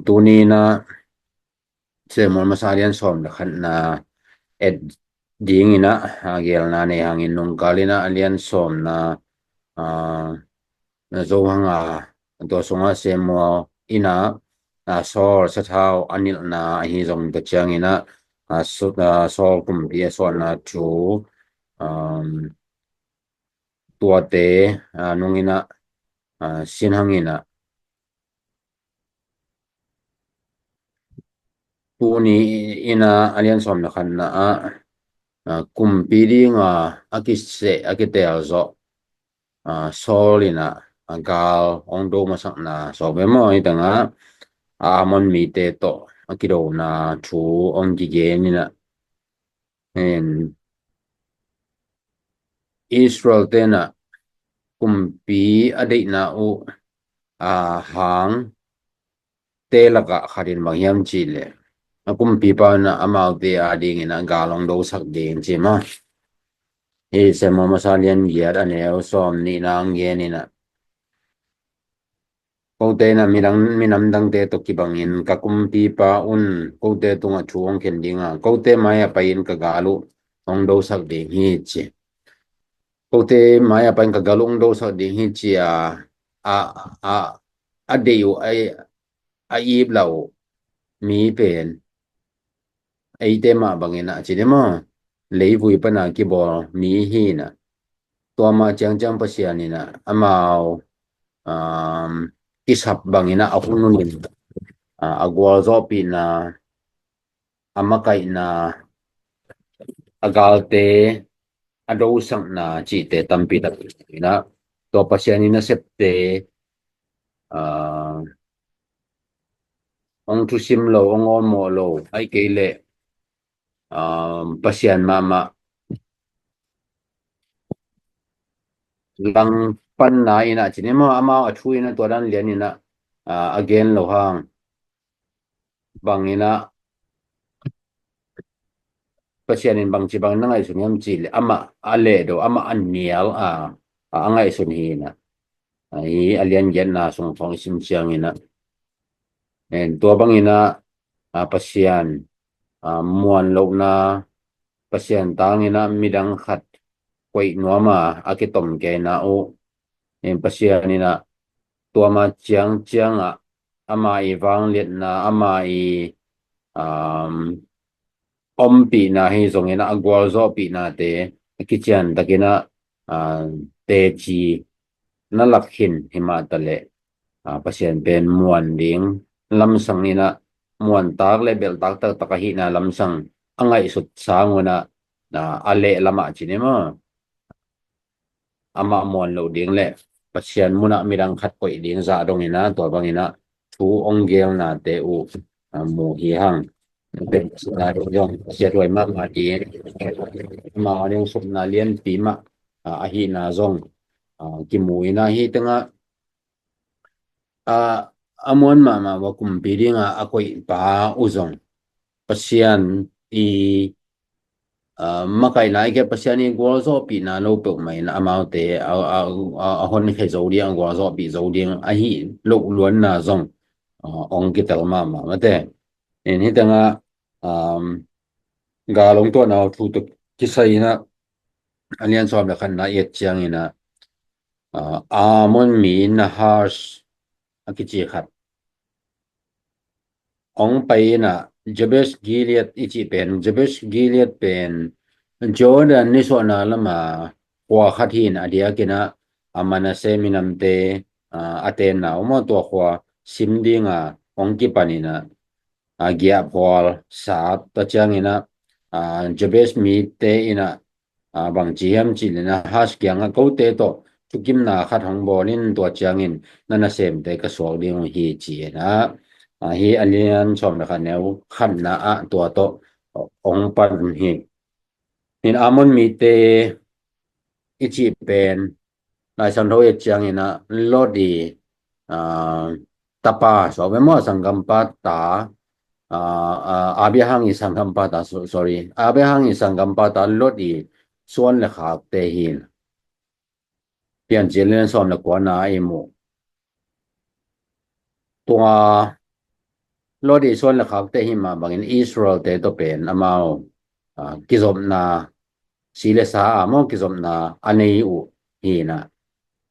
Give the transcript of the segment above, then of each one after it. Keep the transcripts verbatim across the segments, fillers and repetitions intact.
Tuni in ah Samuel masa a lian sawm le khatna et dingin ah, a, geelna nei hangin nungkal in ah a lian sawmna, a, na zo hang a, tua sungah Samuel in ah, a, Saul sathau a nilhna ahi zong, tua ciangin ah, a, Su-, a, Saul kumpi a suahna thu, um, tuate, a, nung in ah, a, sin hangin ah, tuni in ah a lian sawm le khatna ah, a, kumpi ding a, a kiseh, a kiteel zawh, a, Saul in ah, a, gal hong do masakna sawk ve maw, hi teng ah, a, Ammon mite tawh a kidona thu hong kigen in ah, en, Israel-te in ah kumpi a deihna uh, a, hang te lakah khat in bang hiam cih leh, a kumpipa in ah amaute a dingin ah gal hong dosak ding ci maw. Hi Samuel masa lian giat a neu sawm nihna hong gen in ah, kote in ah midang, minam dangte tawh kibangin ka kumpipa un kote tungah thu hong khen ding a, kote mai-ah pai-in ka gal uh hong dosak ding hi ci. Kote mai-ah pai-in ka gal uh hong dosak ding hi ci a, a, a, a deih uh, a, a ip lah uh mi pen eite mah bangin ah ci ni maw, leivui pana kibawl mi hi in ah, tua mah ciangciang Pasian in ah amau, um, kisap bangin ah a hun hun in, a, a gualzawhpihna, a makaihna, a galte a dosakna cihte tampi tak in ah, tua Pasian in a septe, a, hong thusim lo, hong awlmawh lo, ahih kei leh, um, Pasian mahmah langpanna in ah ci ni maw, amau a thu in ah tua dan lian in ah, a, a gen lo hang. Bang in ah, Pasian in bangci bangin na ngaihsun hiam cih leh, amah a lehdo, amah a nial a, a, a ngaihsun hi in ah. A, hi a lian giatna sung khawng i sim ciangin ah, en, tua bangin ah, a, Pasian, a, muan lohna, Pasian tangin ah midang khat koih nuam a, a kitom kei na uh, en, Pasian in ah tua mah ciangciang ah ama i vangliatna, ama i, um, ompihna hi zongin ah a gualzawhpihnate a kician takin ah, a, teci na lak khin hi mah ta leh, a, Pasian pen muan ding lamsang in ah, muantak le belhtak taktak ahihna lamsang a ngaihsut sang un ah, a, a leh lamah ci ni maw, amah muan loh ding le Pasian munah midang khat koih ding zah dongin ah, tua bangin ah thu hong gelnate uh, a, mu hi hang. Pen sila dong zong siathuai mahmah ding, amau a ding supna lianpi mah, a, ahihna zong, a, kimu in ah, hi teng ah, a, a muan mahmah uh a kumpi ding a, a koihpa uh zong Pasian i, a, makaihna, ahih kei leh Pasian i gualzawhpihna lo peuhmah in amaute a, a, a, a honkhia zo ding, a gualzawhpih zo ding ahi loh luanna zong, a, hong kitel mahmah mate. En, hi teng ah, um, gal hong tuahna uh thu tawh kisai in ah, a lian sawm le khatna i et ciangin ah, a, Ammon mi Nahash a kici khat hong pai in ah, Jabesh Gilead i cih pen, Jabesh Gilead pen Jordan nisuahna lam a khua khat hi in ah, a diakin ah, a, Manasseh minamte, a, a tenna uh maw, tua khua sim ding a hong kipan in ah, a, giahphual sat, tua ciangin ah, a, Jabesh mite in ah, a, bangci hiam cih leh, Nahash kiangah kote tawh thukimna khat hong bawl in, tua ciangin na nasemte ka suak ding uh hi ci in ah, a, hi a lian sawm le khat neu khatna ah tua tawh hong pan hi. Hi in Ammon mite i cih pen, Lai Siangtho i et ciangin ah Lot i, a, tapa, so ve maw, sanggampa ta, a, a, Abraham i sanggampa ta, so-, sorry, Abraham i sanggampa ta Lot i suan le khakte hi in. Piancil lian sawm le kuana i mu. Tua Lodi suan le khakte hi mah bangin Israel-te tawh pen amau, ah, kizopna, si le sa a maw kizopna a nei uh hi in ah.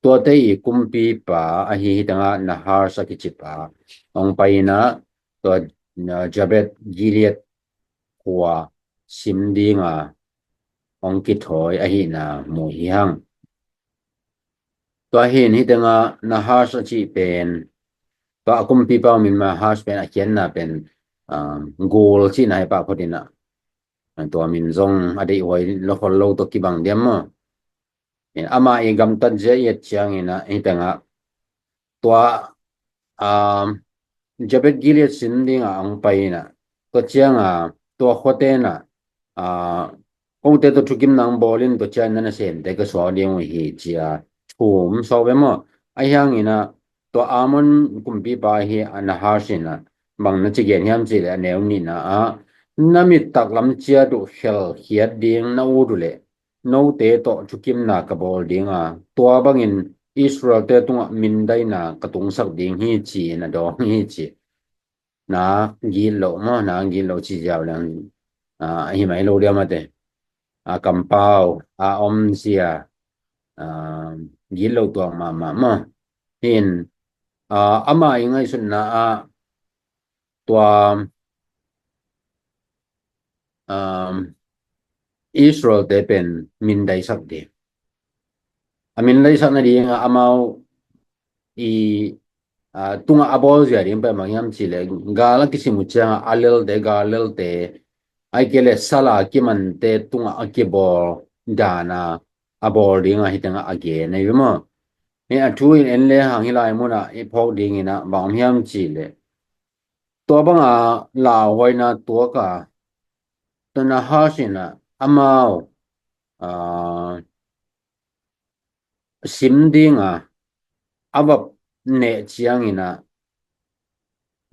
Tuate i kumpipa ahi hi tengah Nahash a kicipa hong pai in ah, tua, ah, Jabes Gilead khua sim dinga hong kithawi ahihna mu hi hang. Tua hi in hi tengah Nahash a cih pen, tua a kumpipa min Nahash pen a khiatna pen, ah, gul cihna hi pah phot in ah. Tua min zong a deihhuai lo khol lo tawh kibang diam maw? Ama i gamtat zia i et ciangin ah hi tengah tua, ah, Jabes Gilead sim dinga hong pai in ah, tua cianga tua khuate in ah, ah, kote tawh thukimna hong bawl in, tua ciang na nasemte ka suak ding uh hi ci-a thum suak ve maw? Ahi hangin ah tua Ammon kumpipa hi a Nahash in ah bang na ci gen hiam cih leh a neu nihna ah, na mit taklam ciat uh khelkhiat ding na ut uh leh note tawh thukimna ka bawl dinga, tua bangin Israel-te tungah mindaina ka tungsak ding hi ci-in a dawng hi ci. Na gilo maw, na gilo ci ziau leng, ah, hi mai lo dia mate. A kampau a om zia, ah, gilo tuak mahmah maw. Hin, ah, ama i ngaihsutna ah tua, um, Israel-te pen mindaisak ding. A mindaisak nadinga amau i, ah, tungah a bawl zia ding pen bang hiam cih leh gal a kisim uh cianga a lelte, gal lelte, ahih kei leh sal a kimante tungah a kibawl dana a bawl dinga hi tengah a gen ahi ve maw? Hi a thu in en le hang hi lai munah i phawk dingin ah bang om hiam cih leh tua banga lauhuaina tuaka, tua Nahash in ah amau, ah, sim dinga a va neh ciangin ah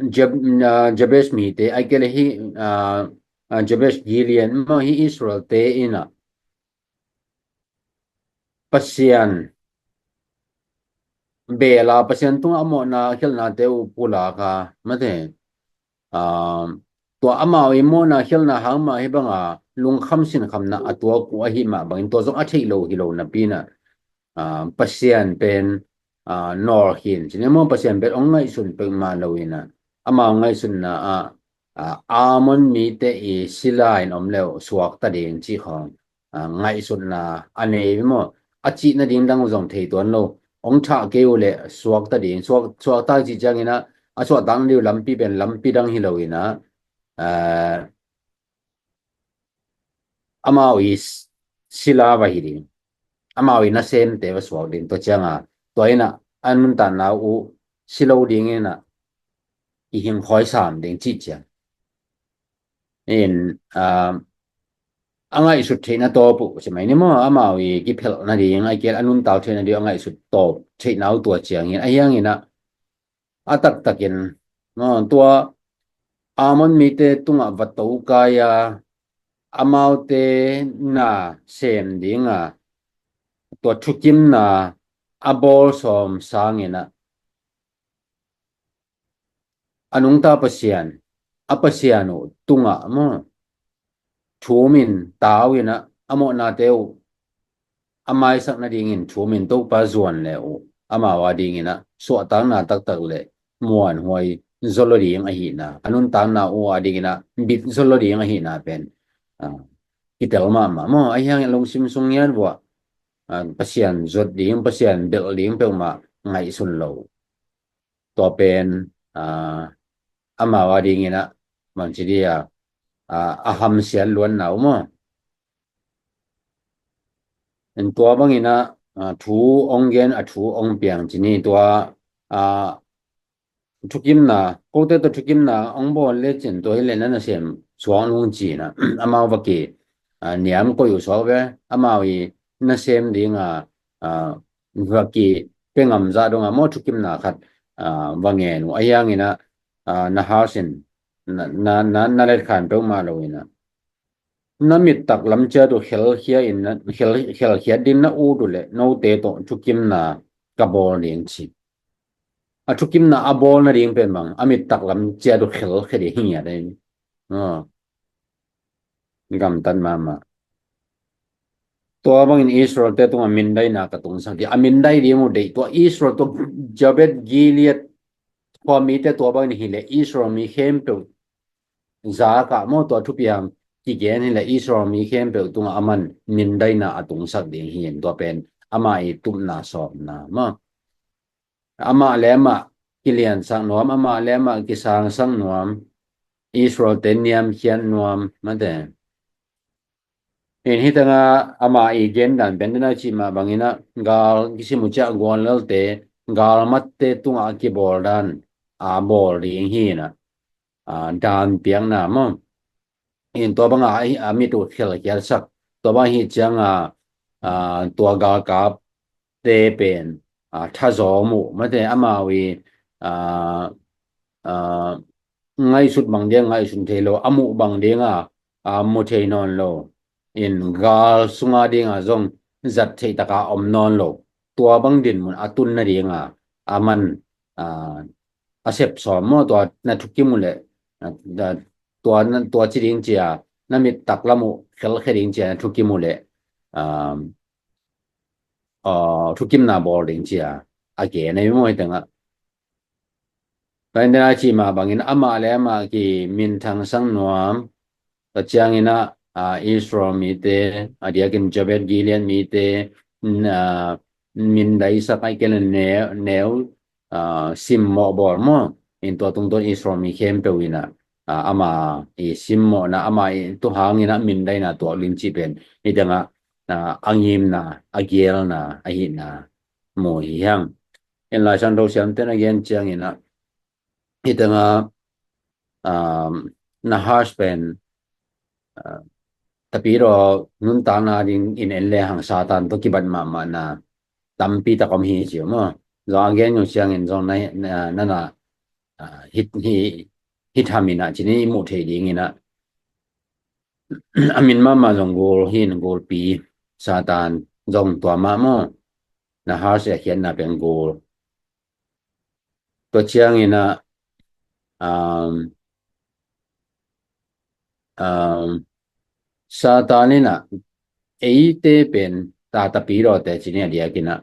Jab-, ah, Jabes mite, ahih kei leh hi, ah, ah, Jabes Gilead maw, hi Israel-te in ah Pasian bela, Pasian tungah a mawhna khialhnate uh pulak a mate. Ah, tua amau i mawhna khialhna hang mah hi banga lungkham sinkhamna a tuak uh ahi mah bangin tua zong a theih lo hi lo napi in ah, ah, Pasian pen, ah, nawlkhin ci ni maw, Pasian pen hong ngaihsun peuhmah lo in ah, amau ngaihsutna ah, ah, Ammon mite i sila in om le uh suakta ding cih khawng, ah, ngaihsutna a nei maw? A cih nading dang uh zong thei tuan lo. Hong thah kei uh leh suakta ding, suak, suakta cih ciangin ah a suahtak nading uh lampi pen lampi dang hi lo in ah, ah, amau i s-, sila va hi ding, amau i nasemte va suak ding, tua cianga tua in ah a nuntakna uh si lo dingin ah i hing khawi sam ding cih ciang. In, ah, a ngaihsut theihna tawp uh ci mai ni maw, amau i kiphelh nading, ahih kei leh a nuntak theih nading a ngaihsut tawp theihna uh tua ciangin, ahi hangin ah a taktakin, maw, tua Ammon mite tungah va tokai a, amaute na sem dinga tua thukimna a bawl sawm sangin ah a nungta Pasian, a Pasian uh tungah maw, thumin tau in ah a mawhnate uh a maisak nadingin thumin Topa zuan le uh amau a dingin ah suahtakna taktak le muanhuai zaw lo ding ahihna, a nuntakna uh a dingin ah bit zaw lo ding ahihna pen, ah, kitel mahmah maw. Ahi hangin lungsim sung ngiat vuah, ah, Pasian zuat ding, Pasian belh ding peuhmah ngaihsun lo. Tua pen, ah, amau a dingin ah bangci dia, ah, a hamsiat luatna uh maw? In tua bangin ah, ah, thu hong gen, a thu hong piang ci ni, tua, ah, thukimna, kote tawh thukimna hong bawl lecin tua hi leh na nasem suak nung ci-in ah amau va ki, ah, niam koih uh suak ve, amau i nasem dinga, ah, va ki pia ngam zah dongah maw thukimna khat, ah, va ngen uh. Ahi hangin ah, ah, Nahash in na, na, na, na letkhan peuhmah lo in ah, na mit taklam ciat uh khelkhia in na, khel, khelkhiat ding na ut uh leh note tawh thukimna ka bawl ding ci. a thukimna a bawl nading pen bang, a mit taklam ciat uh khelkhia ding hi ngiat ei. Aw. Gamtat mahmah. Tua bangin Israel-te tungah mindaina ka tungsak ding. A mindai ding uh deih tua Israel tua Jabes Gilead khua mite tua bangin hileh Israel mi khempeuh zakah maw, tua thupiang kigen hileh Israel mi khempeuh tungah aman mindaina a tungsak ding hi in, tua pen amah i tupna sawmna maw. Amah le amah kiliansak nuam, amah le amah kisangsak nuam, Israel-te niamkhiat nuam, mate. In hi tengah amah i gendan pen tena cih mah bangin ah gal kisim uh ciah guallelte, galmatte tungah a kibawl dan a bawl ding hi in ah, a, dan piakna maw. In tua banga a, a mit uh khelkhiatsak, tua bang hi cianga, a, tua galkapte pen, a, thazawm uh, mate amau i, a, a, ngaihsut bang dinga ngaihsun thei lo, a muh bang dinga, a, mu thei nawn lo. In gal sunga dinga zong zat theih taka om nawn lo. Tua bang dinmun a tun nadinga aman, a, a sep sawm maw, tua na thukim uh leh, a, a, tua na, tua ci ding cia, na mit taklam uh khelkhia ding cia na thukim uh leh, a, a, thukimna bawl ding cia a gen ei maw hi tengah. Tua in tena cih mah bangin amah le amah kiminthangsang nuam, tua ciangin ah, a, Israel mite, a diakin Jabes Gilead mite, n-, a, mindaisak ai kei le neu, neu, a, simmawh bawl maw. In tua tungtawn Israel mi khempeuh in ah, a, amah i simmawhna, amah i tu hangin ah mindaina tuak ding cih pen hi tengah, a, a ngimna, a gelna ahihna mu hi hang. In Lai Siangtho siamten a gen ciangin ah hi tengah, um, Nahash pen, uh, tapidaw nuntakna dingin en le hang Satan tawh kibat mahmahna tampi tak om hi ci uh maw. Zong a gen uh ciangin zong na, na, na, na, uh, hit, hi, hit hamin ah cinin i muh thei dingin ah a min mahmah zong gul hi in, gulpi, Satan zong tua mah maw. Nahash i a khiatna pen gul. Tua ciangin ah, um, um, Satan in ah eite pen ta tapidawte cinin a diakin ah,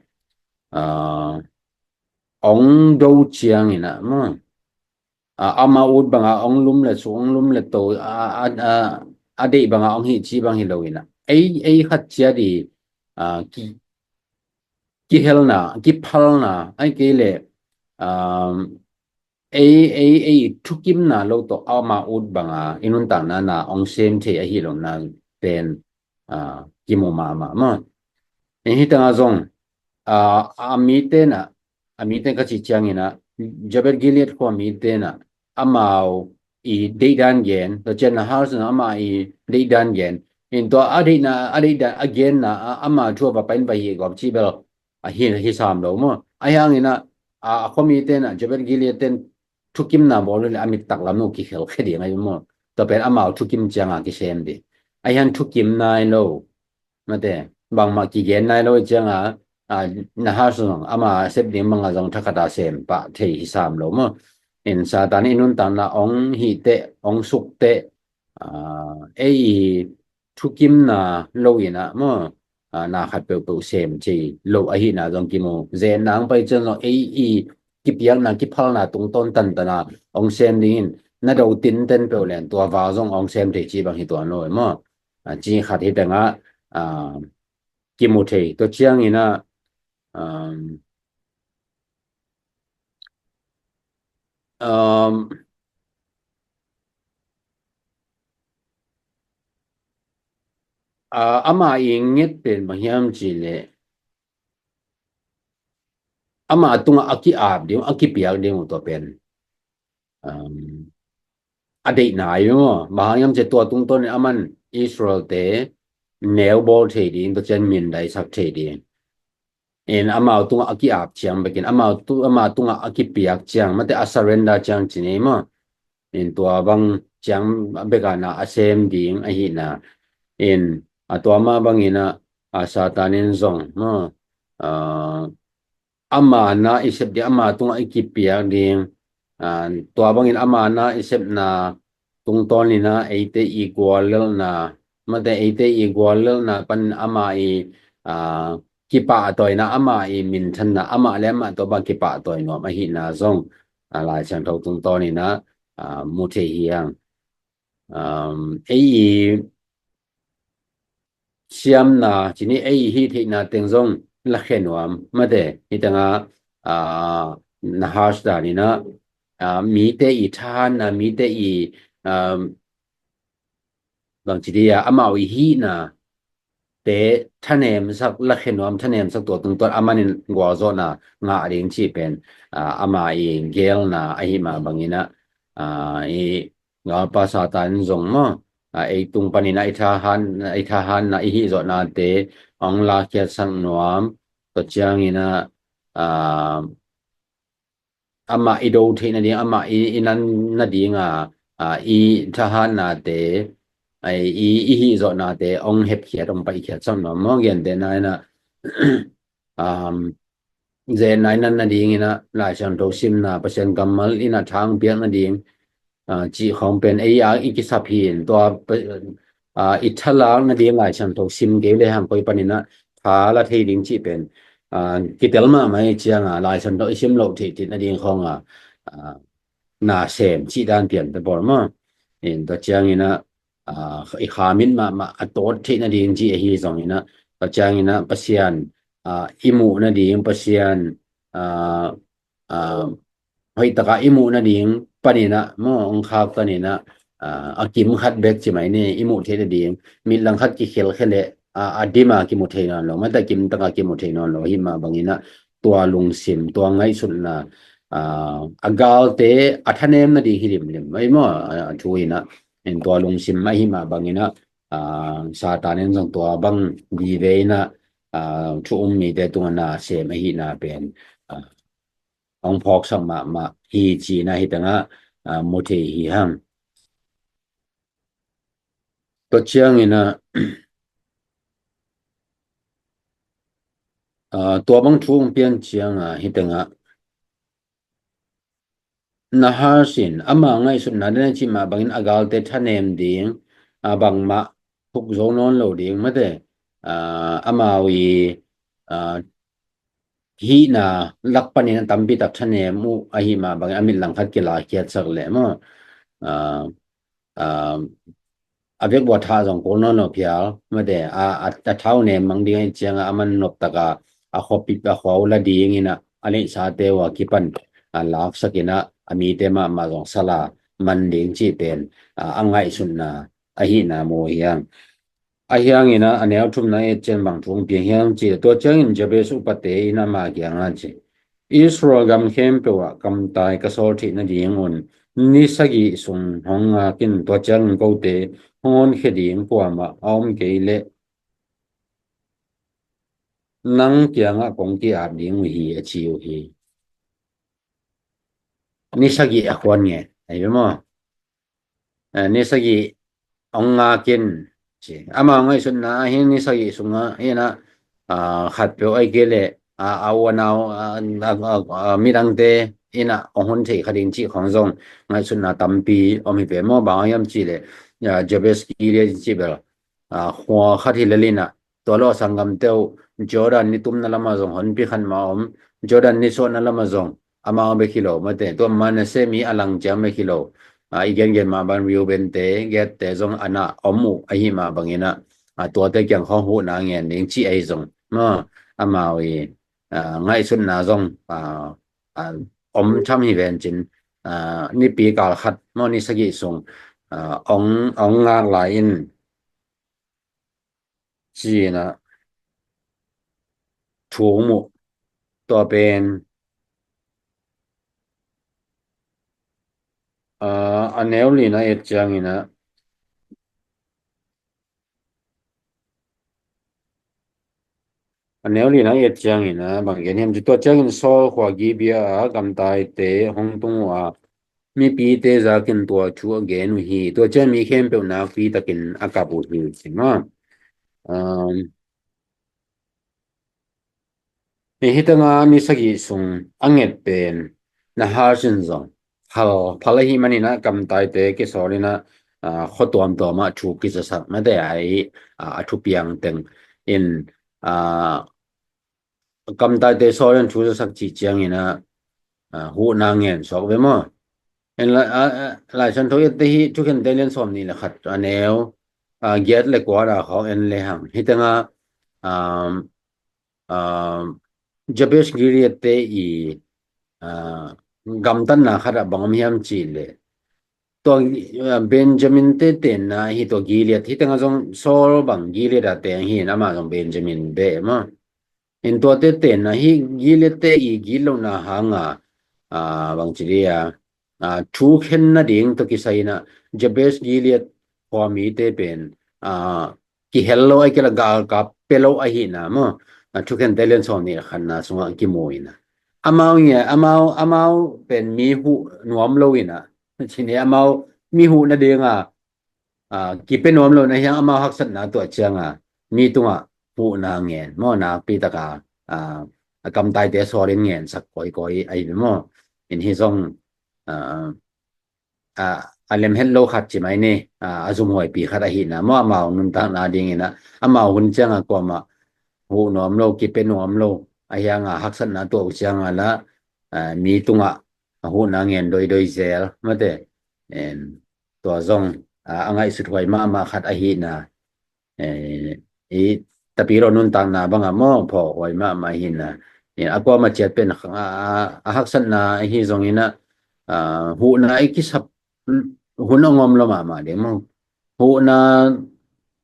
uh, ong do ciangin ah maw, a, ama ut banga ong lum le suk, ong lum le to, a, a, a, a deih banga ong hih ci bang hi lo in ah, ei, ei khat ciat i, a, ki, kihelna, kiphalna ai kei le, um, ei, ei, ei thukimna lo tawh ama ut banga i nuntakna na ong sem thei ahi lo na pen, a, kimu mahmah maw. In hi tengah zong, a, a mite na, a mite ka cih ciangin ah, Jabes Gilead khua mite na, amau i deihdan gen, tua ciang Nahash na ama i deihdan gen. In tua a deihna, a deihdan, a genna, a, ama thu a va pain va hi gawp cih bel a hi, hi sam lo maw. Ahi hangin ah, a, a khuamite na, Jabes Gilead ten thukimna bawl uh le a mit taklam uh kikhelkhia ding ahi maw. Tua pen amau thukim cianga kisem ding. Ahi hang thukim nai lo. Mate, bangmah kigen nai lo i cianga, a, Nahash zong ama sep ding banga zong thakhata sem pah thei hi sam lo maw. In Satan i nuntakna ong hih teh, ong suk teh, a, ei i thukimna lo in ah maw, a, na khat peuhpeuh sem thei lo ahihna zong kimu. Zen nang pai ciang zong ei i kipiakna, kiphalna tungtawn tantana ong sem dingin na do tinten peuh len tua va zong ong sem thei ci bang hi tuan lo maw. A, ci khat hi tengah, a, kimu thei. Tua ciangin ah, um, um, a, ama i nget pen bang hiam cih leh ama tungah a ki-ap ding, a kipiak ding uh tua pen, um, a deihna hi maw. Bang hang hiam cih leh tua tungtawn in aman Israel-te neu bawl thei ding, tua ciang mindaisak thei ding. In amau tungah a ki-ap ciang bekin, amau tu, amau tungah a kipiak ciang, mate a surrender ciang ci ni maw. In tua bang ciang beka na a sem ding ahihna. In a tua mah bangin ah, a Satan in zong maw, a, ama na i sep ding, ama tungah i kipiak ding, aa, tua bangin ama na i sepna tungtawn inah eite i guallelhna, mate eite i guallelhna pan ama i, aa, kipahtawina, ama i minthanna, ama le ama tawh bang kipahtawi nuam ahihna zong, aa, Lai Siangtho tungtawn inah, aa, mu thei hi hang. Um, ei i siamna, cini ei i hih theihna teng zong lakhia nuam, mate, hi tengah, aa, Naharsh dan inah, aa, mite i thahatna, mite i, um, bangci dia, amau i hihna te thanemsak, lakhia nuam thanemsak tua tungtawn a manin gualzawhna ngah ding cih pen, aa, ama i geelna ahi mah bangin ah, aa, i galpa Satan zong maw, aa, ei tung panin ah i thahat, i thahatna, i hihzawhnate hong lakkhiatsak nuam, tua ciangin ah, aa, amah i do theih nading, amah i, i nan nading a, a, i thahatnate, a, i, i hihzawhnate hong hepkhiat, hong paikhiat sam nuam maw, gentehna inah, um, zenna i nan nading inah Lai Siangtho simna, Pasian kammal inah thang piak nading, a, cih khawng pen ei a i kisap hi in tua, a, i thalak nading Lai Siangtho sim kei le hang koi panin ah tha la thei ding cih pen, a, kitel mahmah i cianga Lai Siangtho i sim loh theih theih nading khawng a, a, na sem cih dan pian te pawl maw. In tua ciangin ah, a, i kha mit mahmah a tawt theih nading cih ahi zongin ah, tua ciangin ah Pasian, a, i muh nading Pasian, a, a, hoih takah i muh nading panin ah maw, hong khaktan inah, a, a kim khat bek ci mai ni, i muh theih nading, mit langkhat kikhelkhia leh, a, a dim a kimu thei nawn lo, mate kim taka kimu thei nawn lo, hi mah bangin ah tua lungsim, tua ngaihsutna, a, a galte a thanem nading hi limlim mai maw, a, a thu inah, in tua lungsim ahi mah bangin ah, a, Satan in zong tua bang vive inah, a, thu um mite tungah na sem ahihna pen, a, hong phawksak mahmah hi cihna hi tengah, a, mu thei hi hang. Tua ciangin ah, a, tua bang thu hong pian cianga hi tengah, Naharsh in ama ngaihsutna den a cih mah bangin a galte thanem ding, a, bangmah thuk zo nawn lo ding, mate, a, amau i, a, hihna lak panin a tampi tak thanem uh ahi mah bangin a mit langkhat kilakkhiatsak leh maw, a, a, a vekvua tha zong kul nawn lo phial, mate, a, a, a thau nem mang ding ahi cianga a man nop taka a khuapi, a khua uh la ding inah a neihsate uh a kipan, a, laksak inah a mite mahmah zong sala man ding cih pen, a, a ngaihsutna ahihna mu hi hang. Ahi hangin ah a neu thumna et ciang bang thu hong piang hiam cih leh, tua ciangin Jabez upate in ama kiangah ci, Israel gam khempeuh ah kamtai ka sawl theih nadingun ni sagih sung hong ngak in, tua ciangin kote hong honkhia ding kuamah a om kei leh nang kiangah kong ki-at ding uh hi, a ci uh hi. Ni sagih a khuan nge, ahi ve maw? Eh, ni sagih hong ngak in ci. Amau ngaihsutna ah hin ni sagih sungah hinah, ah, khatpeuh ahi kei leh, ah, a u a nau, ah, ah, ah, ah, midangte inah hong hun thei kha ding cih khawng zong ngaihsutna tampi om hi ve maw. Bang hang hiam cih leh, ah, Jabez Gilead cih bel, ah, khua khat hi lel inah, tua lawh sanggamte uh Jordan nitumna lamah zong honpi khat mah om, Jordan nisuahna lamah zong amau bek hi lo, mate, tua Manasseh mi a lang ciang bek hi lo, a, i gengen mah bang Reuben-te, Gad-te zong a na om uh ahi mah bangin ah, a, tuate kiang khawng huhna ngen ding cih ahi zong maw, amau i, a, ngaihsutna zong, a, a, om tham hi ven cin, a, nipi kal khat maw, ni sagih sung, a, ong, ong ngak lai in, ci-in ah thu hong muh. Tua pen, aa, a neu lina et ciangin ah, a neu lina et ciangin ah, bang gen hiam ci, tua ciangin Saul khua Gibea ah gamtaite hong tung uh a, mipite zakin tua thu a gen uh hi. Tua ciang mi khempeuh nakpi takin a kap uh hi, ci maw. Um, Hih hitanga ni sagih sung a nget pen Nahas in zong phal, phal ahih manin ah kamtaite kisawl in ah, ah, khua tuamtuam ah thu kizasak mate a, ah, a thupiang teng in, ah, kamtaite sawl in thu zasak cih ciangin ah, ah, huhna ngen suak ve maw? En la, ah, ah, Lai Siangtho i et te hih Thukhente lian sawm nih le khat a neu, ah, giat le kua na khawng en le hang. Hitanga, ah, ah, Jabesh Gilead te i, ah, gamtatna khat ah bang om hiam cih leh tua, ah, Benjamin te tenna hi tua Gilead, hitanga zong Saul bang Gilead a teng hi in amah zong Benjamin beh maw? In tuate tenna hi Gilead te i gitlohna hanga, ah, bang ci dia, ah, thu khen nading tawh kisai in ah Jabesh Gilead khua mite pen, ah, kihel lo, a kila galkap pia lo ahihna maw? Ah, Thukhente lian sawm nih le khatna sungah kimu in ah amau nge, amau, amau pen mi huh nuam lo in ah, ci ni, amau mi huh nadinga, ah, kipia nuam lo na hiang amau haksatna tuah cianga mi tungah huhna ngen maw, nakpi taka, ah, a kamtaite sawl in ngensak kawikawi ahi ve maw? In hih zong, ah, ah, a lem het lo khat ci mai ni, ah, a zumhuaipi khat ahihna maw, amau nuntakna dingin ah amau hun cianga kuamah huh nuam lo, kipia nuam lo a hianga haksatna tuah uh cianga la, ah, mi tungah a huhna ngen doidoi zel mate. En, tua zong, ah, a ngaihsut huai mahmah khat ahihna, eh, i tapi lo nuntakna banga maw, phawk huai mahmah ahihna. Eh, a kuama ciat pen, ah, a haksatna ahi zongin ah, ah, huhna i kisap hun a ngom lo mahmah ding maw? Huhna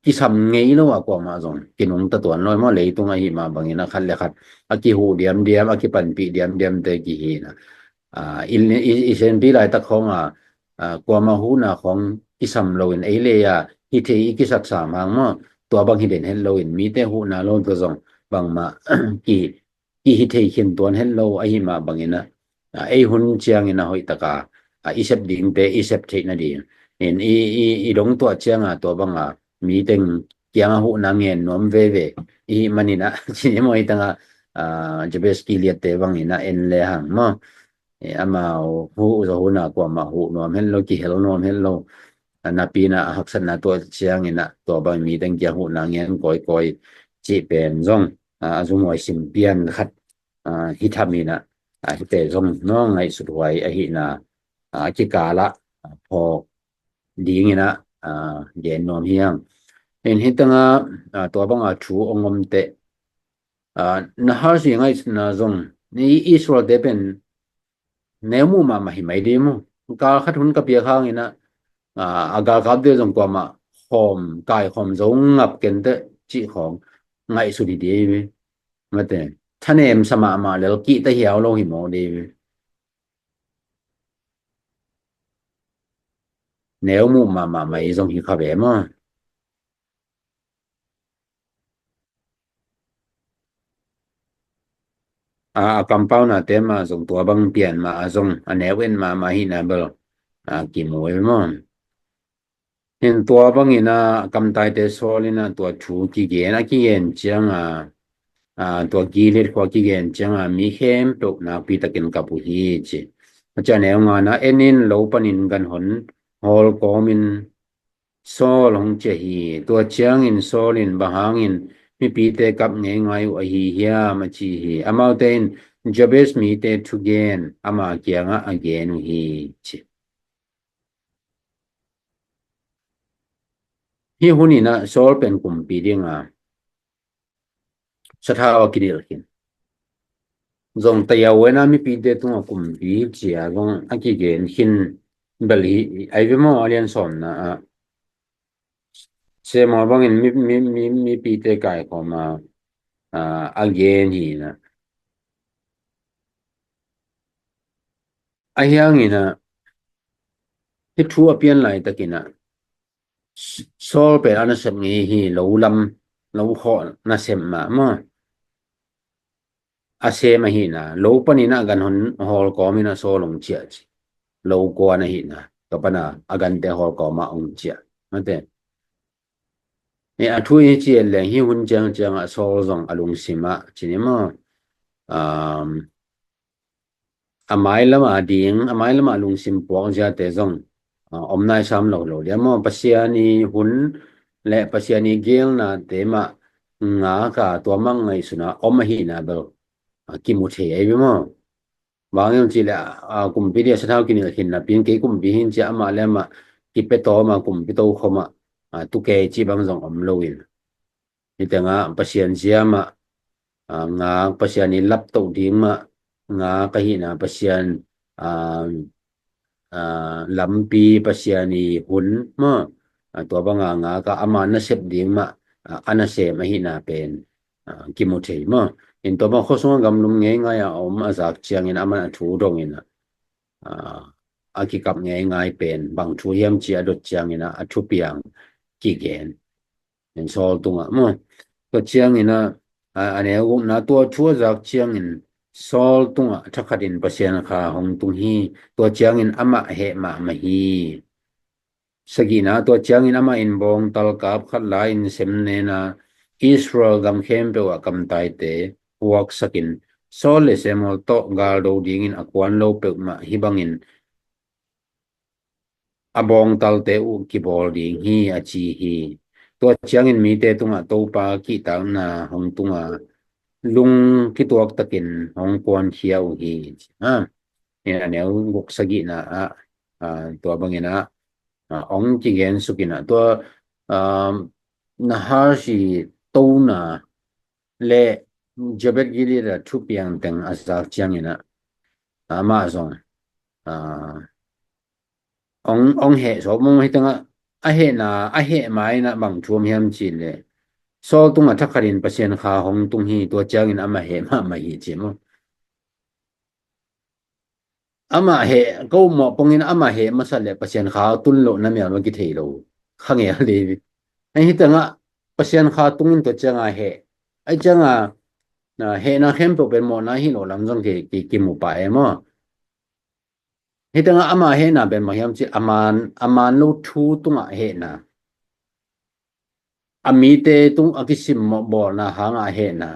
kisam ngei lo a kuamah zong kinungta tuan lo maw? Leitung ahi mah bangin a khat le khat a kihuh diamdiam, a kipanpih diamdiam te kihi in ah, ah, i, i, i senpi laitak khawng a, ah, kuamah huhna khawng kisam loin ei le a hi thei i kisaksam hang maw? Tua bang hi den het loin mite huhna lo tua zong bangmah ki, kihi thei khin tuan het lo ahi mah bangin ah, ah, ei hun ciangin a hoih taka, ah, i sep dingte i sep theih nading in i, i, i dong tuah cianga tua banga mi teng kianga huhna ngen nuam veve i hih manin ah, ci ni maw, hitanga, ah, Jabesh Gilead te bangin ah en le hang maw? Eh, amau huh zaw hun ah kuamah huh nuam het lo, kihel nuam het lo. Ah, napi in ah a haksatna tuah ciangin ah tua bang mi teng kia huhna ngen kawikawi cih pen zong, ah, a zumhuai simpian khat, ah, hi tham in ah, ah, hite zong no ngaihsut huai ahihna, ah, kikal ah, ah, phawk dingin ah, ah, gen nuam hi hang. In hitanga, ah, tua banga thu a ngom teh, ah, Nahas i ngaihsutna zong ni Israel te pen neu muh mahmah hi mai ding maw? Gal khat hun ka piak hangin ah, ah, a galkapte zong kuamah khawm, kaikhawm zo ngap kenteh cih khawng ngaihsut hi ding hi ve. Mate, thanem sa mahmah lel kihta hiau lo hi maw ding hi ve. Neu muh mahmah mai zong hi kha ve maw? A, a kampauna te mah zong tua bang pian mah a zong a neu en mahmah hihna bel, a, kimu hi maw? Hin tua bangin a kamtaite sawl in a tua thu kigen, a kigen cianga, a, tua Gilead khua kigen cianga mi khempeuh nakpi takin kap uh hi ci. A ciah neu ngana, en in, lo panin ganhon hawl kawmin Saul hong ciah hi. Tua ciangin Saul in, bang hangin mipite kap ngeingai uh ahi hiam, a ci hi. Amaute in Jabes mite thugen ama kiangah a gen uh hi ci. Hih hun in a Saul pen kumpi dinga sathau a kidil khin. Zong tayau ena mipite tungah kumpi cia zong a kigen khin bel hi, ai ve maw, a lian sawmna ah. Samuel bangin mi, mi, mi, mipite kaikhawma, a, a gen hi na. A hiangin a, hih thu a pian laitakin a, S-, Saul pen a nasep ngei hi, lo lam, lo khawh nasep mah maw. A sem ahi na, lo panin a ganhon hawl kawmin a Saul hong ciah ci. Lo kuan ahi na, tua pana a gante hawl kawma hong ciah. Mate. E, a thu i ci et leng hih hun ciang ciangah Saul zong a lungsim ah ci ni maw. um, a mailam a ding, a mailam a lungsim puak ziate zong, ah, om nai sam lo lo dia maw? Pasian i hun le Pasian i gelnate mah ngak a tua mah ngaihsun a om ahihna bel, ah, kimu thei ahi ve maw? Bang hiam cih leh, ah, kumpi dia sathau kinilh khin napi in kei kumpi hi in ci a amah le amah kipia tawm a kumpi tokhom ah, ah, tu kei cih bang zong om lo in. Hi teng ah Pasian zia mah, ah, ngak, Pasian i laptoh ding mah ngak ahihna, Pasian, ah, ah, lampi, Pasian i hun maw, ah, tua bang a ngak a ama nasep ding mah, ah, a nasem ahihna pen, ah, kimu thei maw? In tua bang khuasung a gamlum ngeingai a om a zak ciangin aman a thu dong in ah, ah, a kikap ngeingai pen bang thu hiam ci a dot ciangin ah a thupiang kigen. In Saul tungah maw? Tua ciangin ah, a, a neu gukna, tua thu a zak ciangin Saul tungah thakhatin Pasian kha hong tung hi. Tua ciangin amah heh mahmah hi. Sagihna, tua ciangin amah in bawngtal kap khat la-in sem nen a, Israel gam khempeuh ah kamtaite puaksakin, Saul le Samuel tawh galdo dingin a kuan lo peuhmah hih bangin a bawngtalte uh kibawl ding hi, a ci hi. Tua ciangin mite tungah Topa kihtakna hong tung a, lung kituaktakin hong kuankhia uh hi, ci. Ha. In a neu guk sagihna ah, ah, tua bangin ah, ah, hong kigen suk in ah, tua, ah, Nahash i tona le Jabes Gilead a thupiang teng a zak ciangin ah, amah zong, ah, hong, hong heh sawm maw? Hi teng ah a hehna, a heh ma in ah bang thu om hiam cih leh, Saul tungah thakhatin Pasian kha hong tung hi, tua ciangin amah heh mahmah hi, ci maw? Amah heh, ko mawh pongin amah heh masa leh Pasian kha tun loh na mial mah kithei lo. Kha ngel dih. Ahi teng ah Pasian kha tungin tua ciang a heh. Ahi ciang a, na, hehna khempeuh pen mawhna hi lo lam zong ki, ki, kimu pah e maw? Hi teng ah ama hehna pen mah hiam cih, a man, a man lo thu tungah hehna. A mite tung a kisimmawh bawlna hanga hehna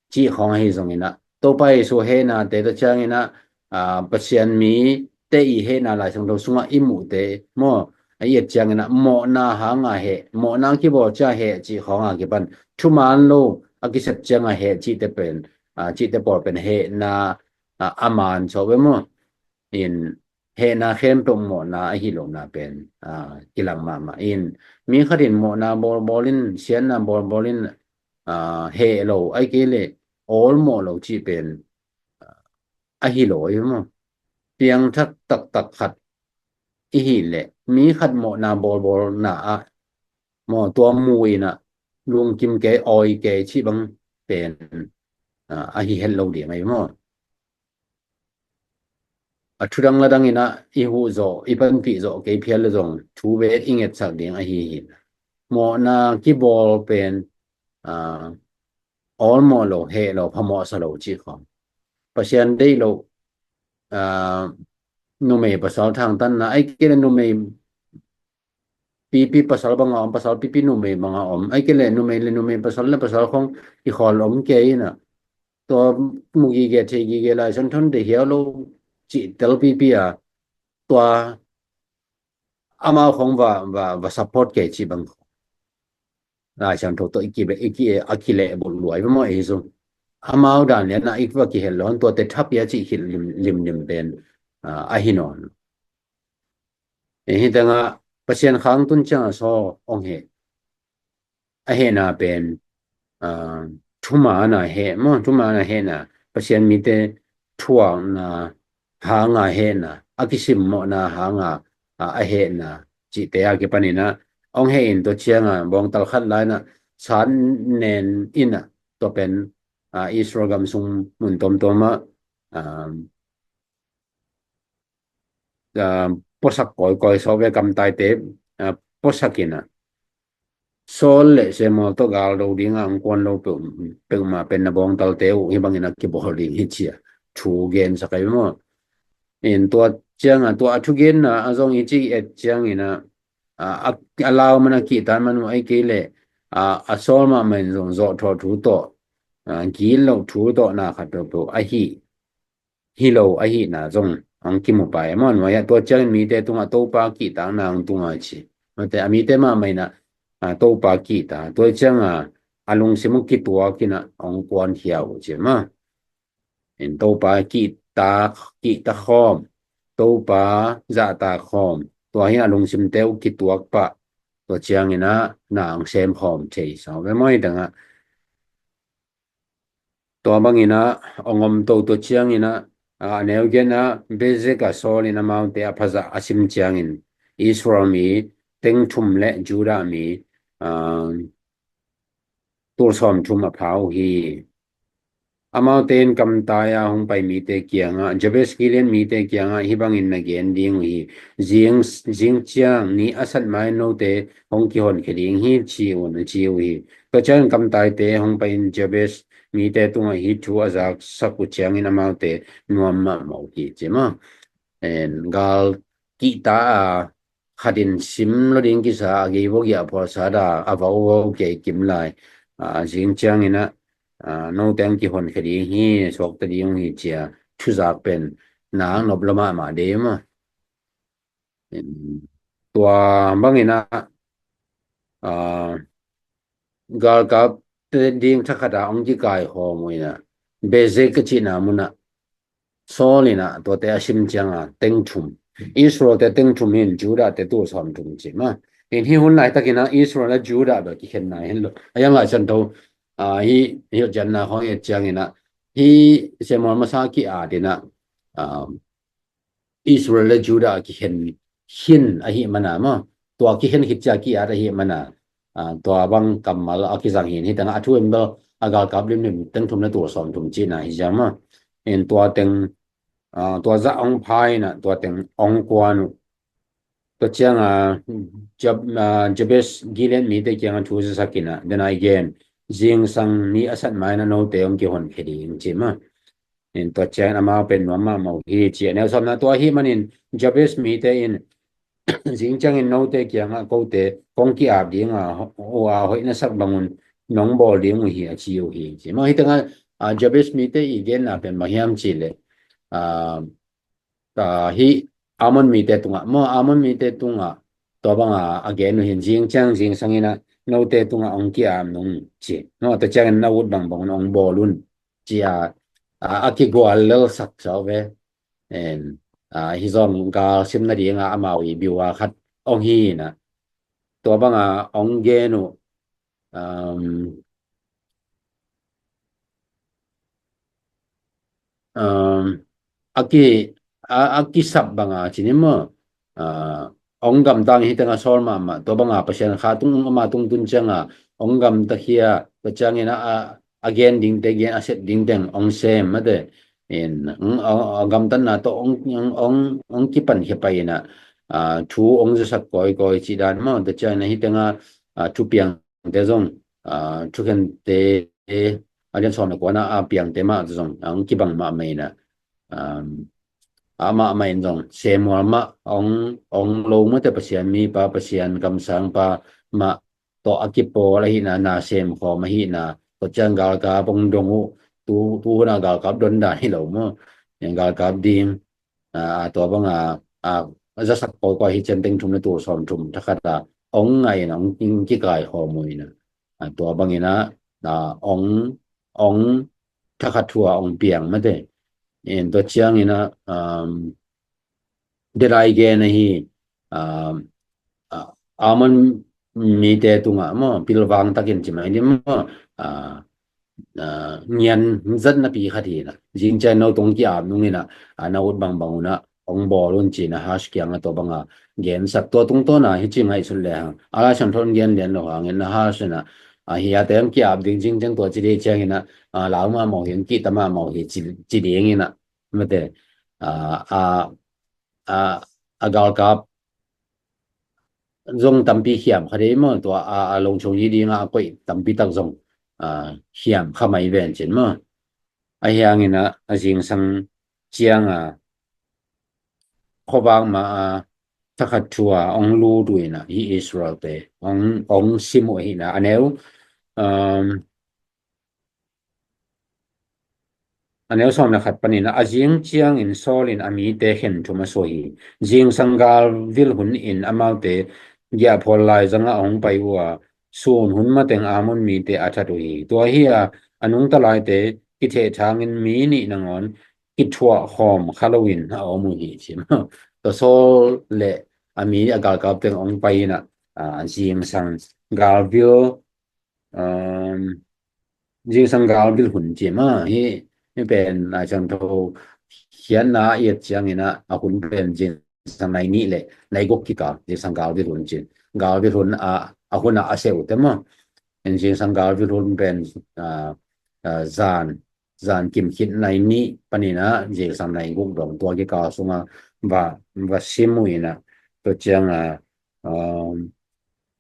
cih khawng ahi zongin ah, Topa Jesu hehnate ta ciangin ah, ah, Pasian mite i hehna Lai Siangtho sungah i muhte maw, a i et ciangin ah mawhna hanga heh, mawhna kibawl ciang heh cih khawnga kipan thuman lo a kisep cianga heh cihte pen, ah, cihte pawl pen hehna, ah, a man sawh ve maw? In hehna khempeuh mawhna ahi lohna pen, ah, kilang mahmah in, mi khat in mawhna bawlbawl in, siatna bawlbawl in, ah, heh lo, ahih kei leh awlmawh lo cih pen, ah, ahi lo ahi maw? Piangthak taktak khat i hih leh mi khat mawhna bawlbawlna ah maw, tua mu in ah lungkim kei, awi kei cih bang pen, ah, ahi het lo ding ahi maw? A thudang ladang in ah i huh zawh, i panpih zawh kei phial le zong thu bet i ngetsak ding ahi hi. Mawhna kibawl pen, ah, awlmawh lo, heh lo, phamawhsa lo cih khawng. Pasian deih lo, ah, numei pasal thangtanna, ahih kei leh numei pipi pasal banga om, pasal pipi numei banga om. Ahih kei leh numei le numei, pasal le pasal khawng kikhawl om kei in ah, tua mu gige, thei gige, Lai Siangtho deih hiau lo cih tel pipi a, tua amau khawng va, va, va support kei cih bang khawng Lai Siangtho tawh i ki, i ki, a kilehbulh lua ahi maw, ahi zong. Amau dan lian ah i va kihel lo, tuate thapia cih khit lim, limlim pen, ah, ahi nawn. Hi teng ah Pasian kha hong tun ciang a Saul hong heh. A hehna pen, ah, thuman a heh maw, thuman a hehna, Pasian mite thuakna hanga hehna, a kisimmawhna hanga, ah, a hehna cihte a kipan in ah hong heh in, tua ciang a bawngtal khat la in ah sat nen in ah, tua pen, ah, Israel gam sung mun tuamtuam ah, ah, ah, puasak kawikawi sawh ve, kamtaite, ah, puasak in ah, Saul le Samuel tawh galdo ding a hong kuan lo peuh, peuhmah pen na bawngtalte uh hih bangin a kibawl ding hi, ci a thu gensak ahi maw? In tua ciang a, tua a thugenna ah zong i cih et ciangin ah, a, a, a lau man, a kihtak man uh, ahih kei leh, a, a Saul mahmah in zong zawhthawh thu tawh, ah, gilo thu tawh na khat peuhpeuh ahi hi lo ahihna zong hong kimu pai. Amau nuai ah tua ciangin mite tungah Topa kihtakna hong tunga ci. Mate a mite mahmah inah, ah, Topa kihta. Tua ciangah a lungsim uh kituak inah hong kuankhia uh ci ma. In Topa kihta, kihta khawm, Topa zahta khawm. Tua hi a lungsimte uh kituak pah. Tua cianginah na hong sem khawm thei sa ve maw hi tengah. Tua banginah hong om toto cianginah, ah, a neu genah Bezek ah Saul in amaute a phazah a sim ciangin Israel mi teng thum le Judah mi, ah, tul sawm thum a pha uh hi. Amaute in kamtai a hong pai mite kiangah, Jabes Gilead mite kiangah hih bangin na gen ding uh hi. Zing, zing ciang ni a sat mai note hong kihonkhia ding hi ci un a ci uh hi. Tua ciangin kamtaite hong pai in Jabes mite tungah hih thu a zaksak uh ciangin amaute nuam mahmah uh hi ci ma. En, gal kihta a khatin sim lo ding kisa a gei vok a phualsa da a vau vau kei kim lai. Ah, zing cianginah, ah, note hong kihonkhia ding hi, suakta ding uh hi cia thuzak pen na nop lo mahmah dei ma. Tua banginah, ah, galkap te ding thakhat a hong kikai khawm uh inah Bezek ka cihna munah Saul inah tuate a sim cianga teng thum, Israel te teng thum in Judah te tul sawm thum ci ma. In hih hun laitakinah Israel a Judah bel kikhenna hen lo a yang lai san tho. Ah, hih, hih cianna khawng et cianginah hih Samuel masa ki-at inah, ah, Israel le Judah a kikhen khin ahih mana maw, tua kikhen khit cia ki-at ahih mana, ah, tua bang kammal a kizang hin hi tengah a thu in bel a galkap limlim teng thum le tul sawm thum cihna hi cia maw. In tua teng, ah, tua zah hong pha inah tua teng hong kuan uh. Tua cianga Jab-, ah, Jabes Gilead mite kiangah thu zasak inah, then again, zingsang ni a sat mai inah note hong kihonkhia ding ci ma. In tua ciangin amau pen nuam mahmah uh hi ci. A neu sawmna tua ahih manin Jabes mite in zing ciangin note kiangah kote kong ki-ap dinga, uh, a hoih na sak bangun nong bawl ding uh hi a ci uh hi ci. Maw hi tengah, ah, Jabes mite i genna pen bang hiam ci leh, ah, ah, hih Ammon mite tungah, maw Ammon mite tungah tua banga a gen uh hin zing ciang zingsang inah note tungah hong ki-ap nung ci. Maw tua ciangin na ut bangbangun hong bawl un ci a, a, a kigual lelsak sau ve. En, ah, hi zong gal sim nadinga amau i biua khat hong hi inah tua banga hong gen uh, um, um, a ki, a, a kisap banga cin in maw, ah, hong gamtang hi tengah Saul mahmah tua banga Pasian kha tung ama tung tun cianga hong gamta khia tua ciangin a, a, a gen dingte gen a set dingteng hong sem mate. In, hong, hong, hong gamtatna tawh hong, hong, hong, hong kipan khia pai inah, ah, thu hong zasak kawikawi cih dan maw tua ciangin a hi tengah, ah, thupiang te zong, ah, thukhente a lian sawm le kuana a piangte mah zong hong kibang mahmah inah, um, a mahmah in zong Samuel mah hong, hong lo mate Pasian mipa, Pasian kamsangpa mah tawh a kipawl ahihna, na sem khawm ahihna, tua ciang galkap hong dong uh, tu, tu huna galkap don dan hi lo maw. Galkap ding, ah, tua banga, ah, zasak kawikawi hi cian teng thum le tul sawm thum thakhat a hong ngai inah hong kikai khawm uh inah, ah, tua bangin ah, ah, hong, hong thakhat thu a hong piang mate. In tua ciangin ah, um, dedai gen ahi, um, ah, Ammon mite tungah maw pilvang takin ci mai ni maw, ah, ah, ngian zat napi khat hi inah zing ciang no tungah ki-ap nung inah, ah, na ut bangbang unah hong bawl un ci-in Nahash kiangah tua banga gensak. Tua tungtawna hi ci ngaihsut lehang a Lai Siangtho in gen lian lo hangin Nahash inah, ah, hi a teng ki-ap ding zing ciang tua ci ding ciangin ah, ah, lau mahmah hi, kihta mahmah hi ci, ci ding inah mate, ah, ah, ah, a galkap zong tampi khiam kha dei maw, tua a, a longchong hi dinga a koih tampi tak zong, ah, khiam kha mai ven cin maw. Ahi hangin ah, a zingsang cianga khuavak ma a thakhat thu a hong lut uh inah hi Israel te hong, hong sim uh ahihna a neu, um, a neu sawm le khat panin ah, a zing ciangin Saul in a mite khen thum a suah hi. Zingsang galvil hun in amaute giahphual laizangah a hong pai uh a, sun hun mateng Ammon mite a that uh hi. Tua hi a, a nungta laite kithehthangin mi nih nangawn kithuah khawm kha loin a om uh hi, ci maw. Tua Saul le a mi a galkap teng hong pai in ah, a, zingsang galvil, um, zingsang galvil hun ci maw. Hi, hi pen a ciang tho khiatna a et ciangin ah, a hun pen zingsang nai nih le nai guk kikal, zingsang galvil hun ci. Galvil hun a, a hun a a seh uh te maw. En zingsang galvil hun pen, a, a, zan zan kim khit nai nih panin ah zingsang nai guk dong, tua kikal sungah va, va sim uh in ah, tua ciang a, um,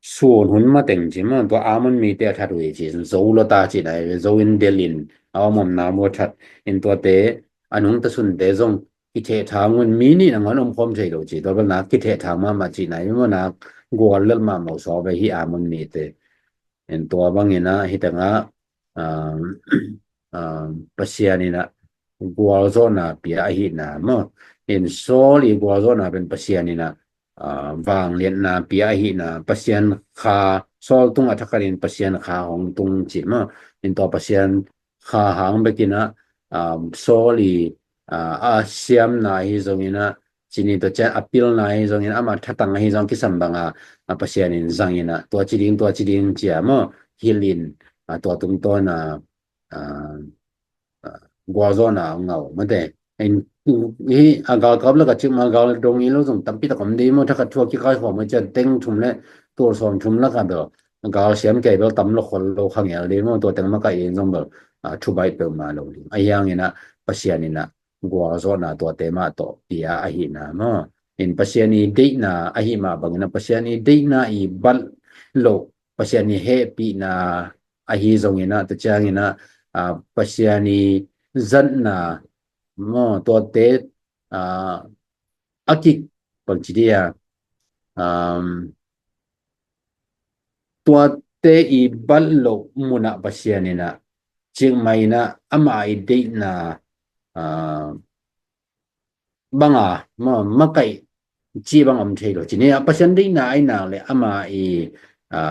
sun hun mateng ci maw, tua Ammon mite a that uh hi ci, zo lo ta ci nai, zo in del in a om omna mu a that in, tuate a nungta sunte zong kithehthang un, mi nih nangawn om khawm thei lo ci, tua bel nak kithehthang mahmah ci nai, mi maw nak gual lel mahmah uh sawt ve hi Ammon mite. En tua bangin ah hi tengah, um, um, Pasian in ah gualzawhna pia ahihna maw. In Saul i gualzawhna pen Pasian in ah, ah, vangliatna pia ahihna, Pasian kha, Saul tungah thakhatin Pasian kha hong tung ci maw. In tua Pasian kha hang bekin ah, um, Saul i, ah, a siamna ahi zongin ah, cini tua ciang a pilna ahi zongin, amah thatang ahi zong kisam banga, a, Pasian in zangin ah, tua ci ding, tua ci ding cia maw, hilh in, a, tua tungtawn a, a, a, gualzawhna a ngah uh mate. In, hi a galkap lakah cikmah gal dong hi lo zong tampi tak om ding maw, thakhat thu a kikaikhawm a cian teng thum le tul sawm thum lakah bel gal siam kei bel tam lo khol lo, khangel ding maw, tua teng makaih in zong bel, a, thu baih peuhmah lo ding. Ahi hangin ah Pasian in ah gualzawhna tuate mah tawh pia ahihna maw. In Pasian i deihna ahih mah bangin ah, Pasian i deihna i bat loh, Pasian i hehpihna ahi zongin ah, tua ciangin ah, a, Pasian i zatna maw, tuate, a, a kik, bangci dia, um, tuate i bat loh munah Pasian in ah, cikmah in ah amah i deihna, a, banga, ma, makaih cih bang om thei lo. Cini a Pasian deihna ahi nak le amah i, a,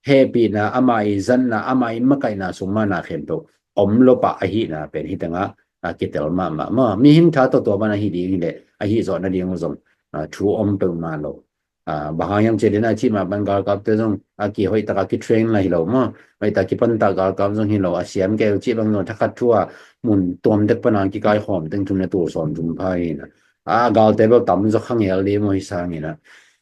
hehpihna, amah i zatna, amah i makaihna sung mana khempeuh om lo pah ahihna pen hi tengah, a, kitel mahmah maw. Mihing tha tawh tua ban ahi ding hi le, ahi zawh nading uh zong, a, thu om peuhmah lo. A, bang hang hiam cih leh a cih mah bang galkapte zong a kihoih taka kitrain la hi lo maw. Hoih taka kipan ta galkap zong hi lo. A siam kei uh cih bang zong thakhat thu a mun tuam dek pana kikaikhawm teng thum le tul sawm thum pha hi na. A, galte bel tam zaw khangel ding maw hi sangin ah.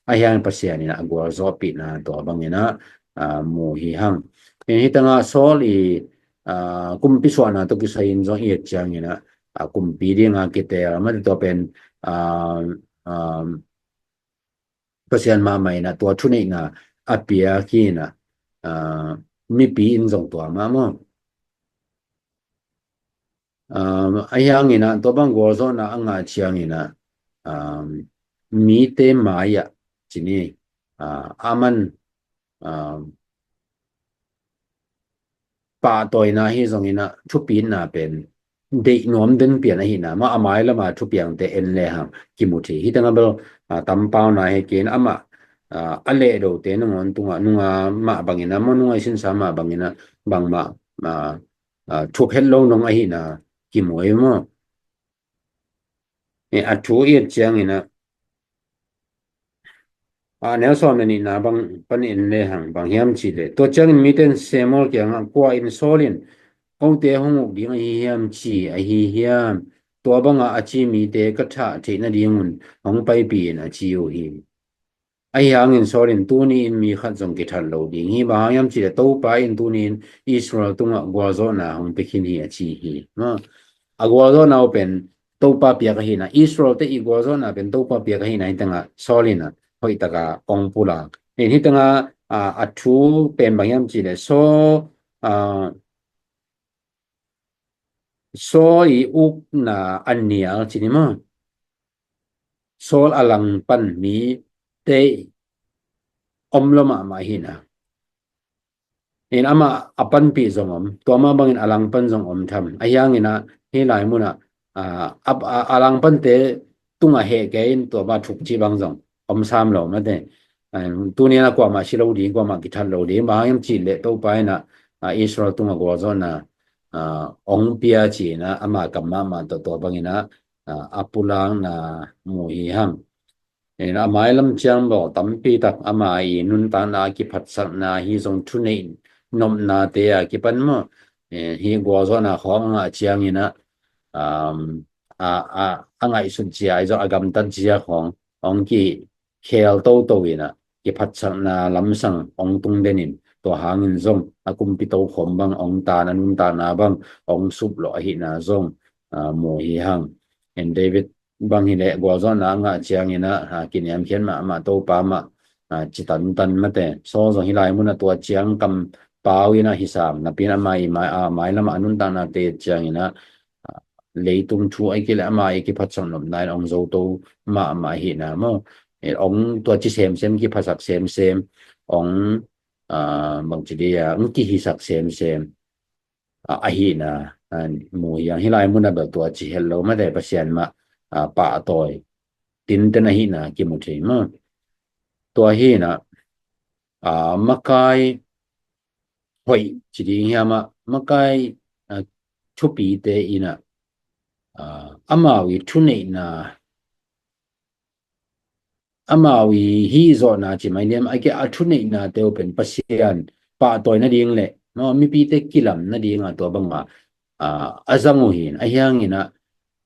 Ahi hang Pasian in ah a gualzawhpihna tua bangin ah, a, mu hi hang. Hi tengah Saul i, a, kumpi suahna tawh kisai in zong i et ciangin ah, a, kumpi dinga kiteel mate tua pen, a, a, Pasian mahmah in ah tua thuneihna a piak hi na, a, mipi in zong tua mah maw. Um, ahi hangin ah tua bang gualzawhna a ngah ciangin ah, um, mite mai-ah cini, a, aman, um, pahtawina hi zongin ah thupitna pen deih nuam den pian ahihna maw, a mai lama thupiangte en le hang kimu thei. Hi tengah bel, a, tampauna he kin amah, a, a lehdote nangawn tungah nunga mah bangin ah maw, nunga i sinsa mah bangin ah bangmah, a, a, thup het lo nong ahihna kimu ei maw. E, a thu i et ciangin ah, a, neu sawm le nihna bang pan en le hang bang hiam cih leh, tua ciangin mite in Samuel kiangah, kua in Saul in kote hong uk ding ahi hiam ci ahi hiam? Tua banga a ci mite ka thah theih nadingun hong paipih in a ci uh hi. Ahi hangin Saul in tuni in mi khat zong kithat lo ding hi. Bang hang hiam cih leh Topa in tuni in Israel tungah gualzawhna hong pia khin hi a ci hi. Maw, a gualzawhna uh pen Topa piak ahihna, Israel te i gualzawhna pen Topa piak ahihna hi tengah Saul in ah hoih taka ong pulak. In hi tengah, a, a thu pen bang hiam cih leh Saul, a, Saul i ukna a nial cini maw. Saul a langpan mite om lo mahmah hi na. In amah a panpih zong om, tua mah bangin a langpan zong om tham. Ahi hangin ah Hih lai munah, ah, a, a, a langpante tungah heh kei in tua bang thuk cih bang zong om sam lo mate. Ah, tuni-in a kuamah si lo ding, kuamah kithat lo ding, bang hang hiam cih leh Topa in ah, ah, Israel tungah gualzawhna, ah, hong pia ci-in ah ama kam mahmah tawh tua bangin ah, ah, a pulakna mu hi hang. Eh, a mailam ciang bawl tampi tak ama i nuntakna a kiphatsakna hi zong thuneih nopnate a kipan maw. Eh, hih gualzawhna khawng a ngah ciangin ah, um, a, a, a ngaihsut zia ahi zong a gamtat zia khawng hong kikhel toto in ah kiphatsakna lamsang hong tung den in tua hangin zong a kumpi tokhom bang hong tan a nuntakna bang hong sup lawh ahihna zong, ah, mu hi hang. En David bang hileh gualzawhna a ngah ciangin ah, ah, kiniamkhiat mahmah Topa mah, ah, ci tantan mate. Saul zong hih lai munah tua ciang kampau in ah hi sam napi-in ama i mai, ah, mailam a nuntaknate ciangin ah, ah, leitung thu ahih kei leh ama i kiphatsak nopna in hong zoto mahmah ahihna maw. Eh, hong tua ci semsem, kiphatsak semsem, hong, ah, bangci dih a, hong kihisak semsem, ah, ahihna, ah, mu hi hang. Hih lai munah bel tua ci het lo mate, Pasian mah, ah, pahtawi tinten ahihna kimu thei maw. Tua hi in ah, ah, makai hoih ci ding hiam ah, makai, ah, thupite in ah, ah, amau i thuneihna, amau i hih zawhna ci mai liam, a kia a thuneihnate uh pen Pasian pahtawi nading le maw, mipite kilam nading a tua banga, ah, a zang uh hi in, ahi hangin ah,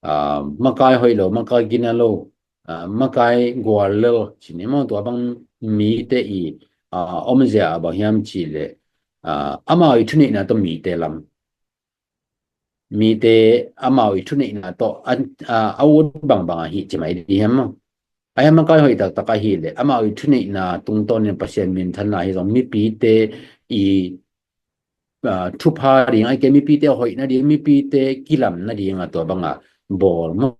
ah, makai hoih lo, makai gina lo, ah, makai gual lel ci ni maw, tua bang mite i, ah, omzia a bang hiam cih leh, ah, amau i thuneihna tawh mite lam, mite amau i thuneihna tawh a, a, a ut bangbang ahi ci mai dih hiam maw. Ahi hang makai hoih taktak ahih leh amau i thuneihna tungtawnin Pasian minthanna hi zong mipite i, ah, thupha ding, ahih kei leh mipite hoih nading, mipite kilam nading a tua banga bawl maw.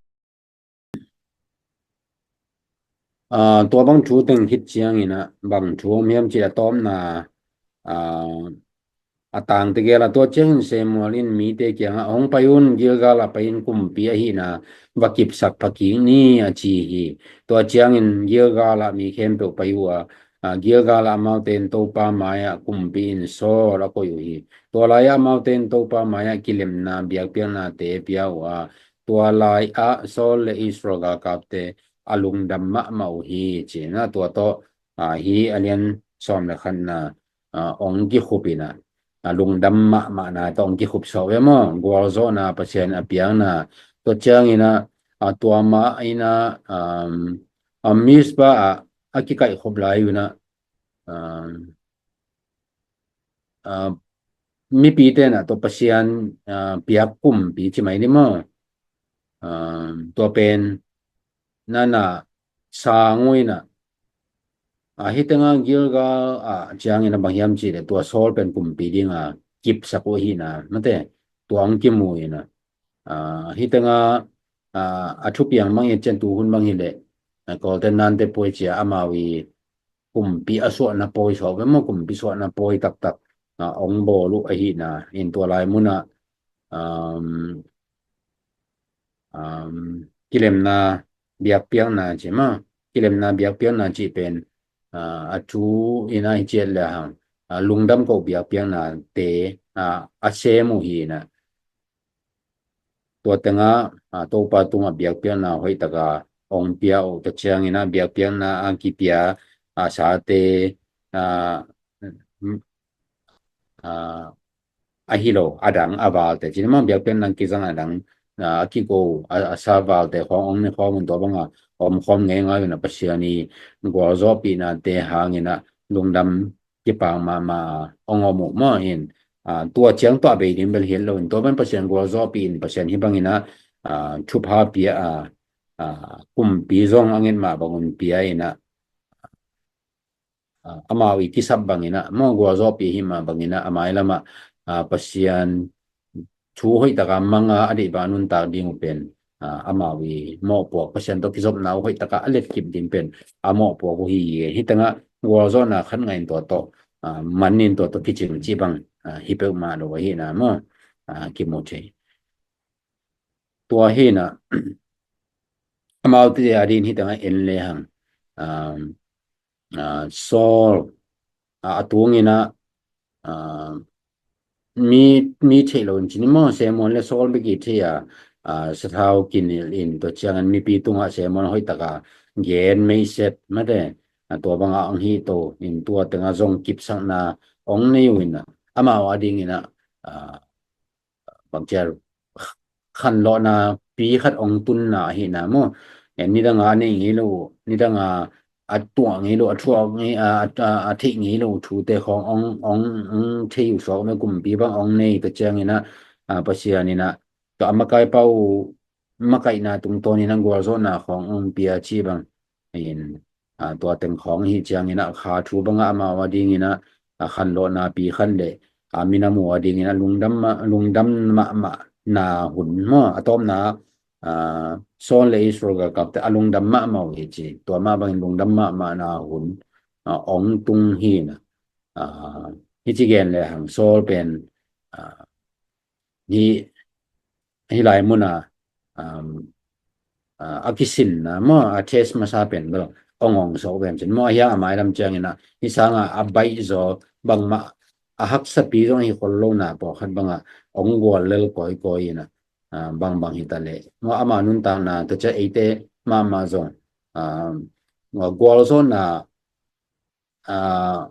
Ah, tua bang thu teng khit ciangin ah bang thu om hiam cih a tawpna, ah, a tangte gel ah, tua ciangin Samuel in mite kiangah, "Hong pai un, Gilgal ah pai-in kumpi ahihna va kipsak phakik ni," a ci hi. Tua ciangin Gilgal ah mi khempeuh pai uh a, ah, Gilgal ah amaute in Topa mai-ah kumpi in Saul a koih uh hi. Tua lai-ah amaute in Topa mai-ah kilemna biakpiaknate pia uh a, tua lai-ah Saul le Israel galkapte a lungdam mahmah uh hi, ci-in ah tua tawh, ah, hih a lian sawm le khatna, ah, hong kikhup in ah, ah, lungdam mahmahna tawh hong kikhup sawh ve maw. Gualzawhna Pasian a piakna, tua ciangin ah, ah, tua mah in ah, um, ah, Mizpah ah a kikaihkhop lai un ah, um, ah, mipite in ah tua Pasian, ah, piak kumpi ci mai ni maw. Ah, tua pen nana sang uh in ah, ah, hih tengah Gilgal ah ciangin ah bang hiam cih leh tua Saul pen kumpi ding a kipsak uh ahihna mate, tua hong kimu in ah, ah, hih tengah, ah, a thupiang bang hi ciang tu hun bang hileh, ah, Golden Nante pawi ci-a amau i kumpi a suahna pawi sawh ve maw, kumpi suahna pawi taktak, ah, hong bawl uh ahihna in tua lai munah, um, um, kilemna biakpiakna ci maw, kilemna biakpiakna cih pen, ah, a thu in ah hi ciat le hang, ah, lungdam koh biakpiaknate, ah, a sem uh hi in ah, tua tengah, ah, Topa tungah biakpiakna hoih taka hong pia uh, tua ciangin ah biakpiakna a kipia, ah, sate, ah, mm, ah, ahi lo, a dang, a valte, ci ni maw, biakpiakna kizang a dang, ah, a kigo, a, a sa valte khawng hong ne khawm un, tua banga om khawm ngeingai un ah Pasian i gualzawhpihnate hangin ah lungdam kipak mahmah hong om uh maw in, ah, tua ciang tua bei ding bel hi lo in, tua bang Pasian gualzawhpih in, Pasian hih bangin ah, ah, thupha pia a, ah, kumpi zong a nget mah bangun pia in ah, ah, amau i kisap bangin ah maw, gualzawhpih hih mah bangin ah a mailam ah, ah, Pasian thu hoih taka mang a, a deih bang a nuntak ding uh pen, ah, amau i mawhpuak, Pasian tawh kizopna uh hoih taka a letkip ding pen a mawhpuak uh hi. Hih tengah gualzawhna khat ngah in tua tawh, ah, man in tua tawh kicing cih bang, ah, hi peuhmah lo ahihna maw, ah, kimu thei. tua hi na, amaute a ding hi tengah en le hang, um, ah, Saul, ah, a tungin ah, ah, mi, mi theih lo in cin maw, Samuel le Saul bek i thei a, ah, sathau kinil in, tua ciangin mipi tungah Samuel hoih taka gen meiset mate, ah, tua banga ong hi to in, tua tenga zong kipsakna ong nei uh in ah, amau a dingin ah, ah, bangcia khanlawhna pi khat ong tunna ahihna maw. En, nidanga a nei ngei lo, nidanga a tuah ngei lo, a thuak ngei, a, a, a, a theih ngei lo thute khawng ong, ong, ong thei uh suak me, kumpi bang ong nei, tua ciangin ah, ah, Pasian in ah, tua a makaipa uh makaihna tungtawnin ah gualzawhna khawng ong pia ci bang in, ah, tua teng khawng hi ciangin ah, kha thu bangah amau a dingin ah, ah, khanlawhna pi khat le, ah, minam uh a dingin ah lungdam mah, lungdam mahmahna hun maw. A tawpna, ah, Saul le Israel galkapte a lungdam mahmah uh hi ci. Tua mah bangin lungdam mahmahna hun, ah, ong tung hi na. Ah, hi ci gen le hang, Saul pen, ah, hi, hi lai muna, um, ah, a kisinna maw, a test masa pen bel ong ong sok pen cin maw, a hiang a mailam ciangin ah, hi sanga a baih zaw bangmah, a haksapi zong hi khol lo na, pawlkhat banga ong gual lel kawikawi in ah, ah, bangbang hi ta leh maw, ama nuntakna, tua ciang eite mahmah zong, ah, gualzawhna, ah,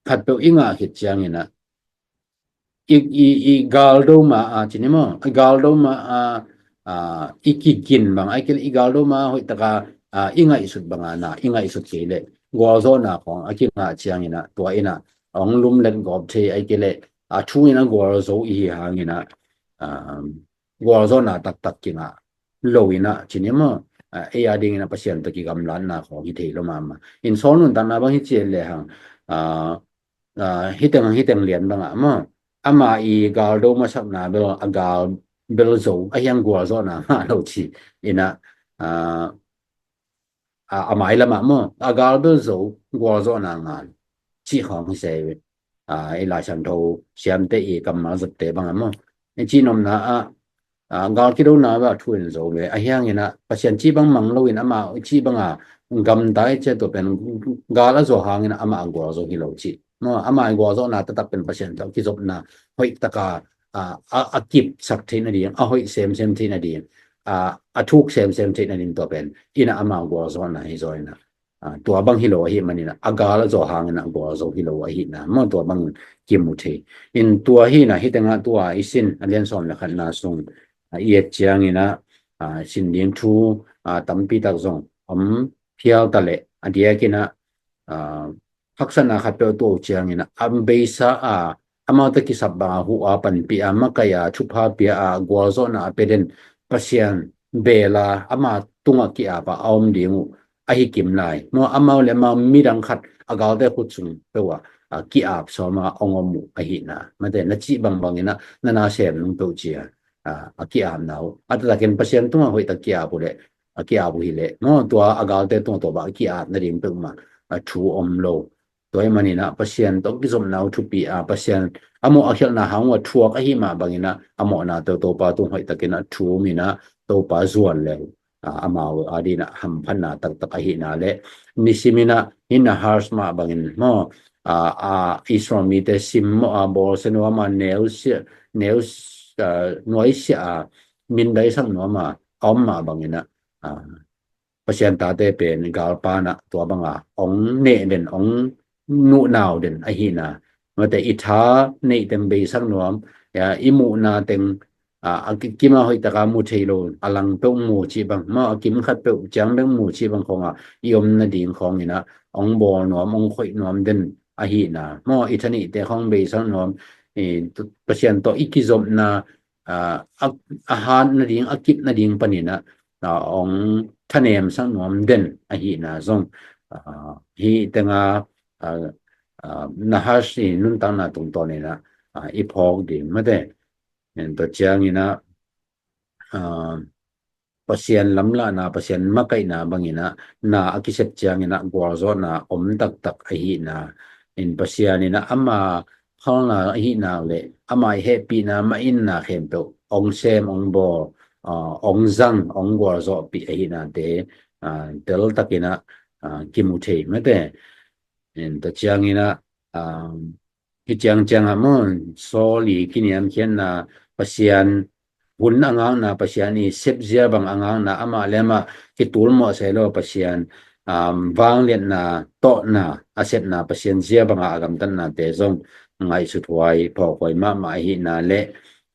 khatpeuh i ngah khit ciangin ah, i, i, i galdo ma a, cin hi maw, i galdo ma a, ah, i kigin bang, ai kei le i galdo ma a hoih taka, ah, i ngaihsut banga na, i ngaihsut kei le gualzawhna khawng a kingah ciangin ah, tua in ah ong lumlet gawp thei, ai kei le a thu in ah gualzo i hi hangin ah, ah, gualzawhna taktak kingah lo in ah, cin hi maw, ah, ei a dingin ah Pasian tawh kigamlatna khawng hi thei lo mahmah. In Saul nuntakna bang hi ci le hang, ah, ah, hi teng, hi teng lian bangah maw, ama i galdo masakna bel, a gal bel zo, a hiang gualzawhna ngah lo ci in ah, ah, a, a mailamah maw, a gal bel zo, gualzawhna ngah lo cih khawng hi se ve. Ah, i Lai Siangtho siamte i kammal zatte bangah maw, i cih nopna ah, ah, gal kidona bel a thu in zo ve. A hiangin ah Pasian cih bang mang loin, ama cih banga gamta i ciah, tua pen gal a zaw hangin ah ama a gualzo hi lo cih maw, ama a gualzawhna taktak pen Pasian tawh kizopna hoih taka, ah, a, a kipsak theih nading, a hoih semsem theih nading, ah, a thuk semsem theih nading, tua pen in ah ama gualzawhna hi zaw in ah, ah, tua bang hi lo ahih manin ah, a gal a zaw hangin ah gualzo hi lo ahihna maw, tua bang kimu thei. In tua hi na, hi tengah tua i sin a lian sawm le khatna sung, ah, i et ciangin ah, ah, sin ding thu, ah, tampi tak zong om phial ta leh, a diakin ah, ah, haksatna khatpeuh a tuah uh ciangin ah, a beisa a, amaute kisap banga huh a, panpih a, makaih a, thupha pia a, gualzawhna a pia den Pasian bel a, ama tungah ki-ap a a om ding uh ahi kim lai maw, amau le amau midang khat a galte khut sung peuh ah, ah, ki-ap sawm a ong om uh ahihna. Mate, na cih bangbangin ah na na sem nung peuh cia, ah, a ki-apna uh, a taktakin Pasian tungah hoihtak ki-ap uh leh, a ki-ap uh hi leh maw, tua a galte tungah tua bang a ki-ap nading peuhmah a thu om lo. Tua ahih manin ah Pasian tawh kizopna uh thupi a, Pasian a mawh a khialhna hang uh a thuak ahih mah bangin ah, a mawhna tawh Topa tung hoihtakin ah thum in ah, Topa zuan le uh, ah, amau a dingin ah hamphatna taktak ahihna le, nisimin ah hi Nahas mah bangin maw, ah, ah, Israel mite simmawh a, bawlsia nuam a, neusia, neu, ah, nuaisia a, mindaisak nuam a, a om mah bangin ah, ah, Pasian tate pen galpa in ah tua banga ong neh den, ong nuhnau den ahihna. Mate, i tha neih teng beisak nuam, ya, i muhna teng, ah, a ki-, kim a hoihtaka mu thei lo, a lang peuh mu cih bang maw, a kim khat peuh ciang bek mu cih bang khawngah i om nading khawngin ah ong bawl nuam, ong khoih nuam den ahihna maw, i tha neihte khawng beisak nuam, i tu-, Pasian tawh i kizopna, ah, a, a hat nading, a kip nading panin ah, ah, ong thanemsak nuam den ahihna zong, ah, hi tenga, ah, ah, Nahas i nuntakna tungtawnin ah, ah, i phawk ding mate. En, tua ciangin ah, ah, Pasian lamlahna, Pasian makaihna bangin ah, na a kisep ciangin ah gualzawhna om taktak ahihna. In Pasian in ah ama phalna ahihna le, ama i hehpihna, ma inna khempeuh ong sem, ong bawl, aa, ong zang, ong gualzawhpih ahihnate, aa, teltakin ah, aa, kimu thei mate. Tua ciangin ah, aa, hih ciangciang ah maw, Saul i kiniamkhiatna, Pasian hun a ngakna, Pasian i sepzia bang a ngakna, amah le amah kitulmawh sai lo Pasian, aa, vangliatna, tawhna, a sepna, Pasian zia bangah a gamtatnate zong ngaihsuthuai, phawkhuai mahmah ahihna le,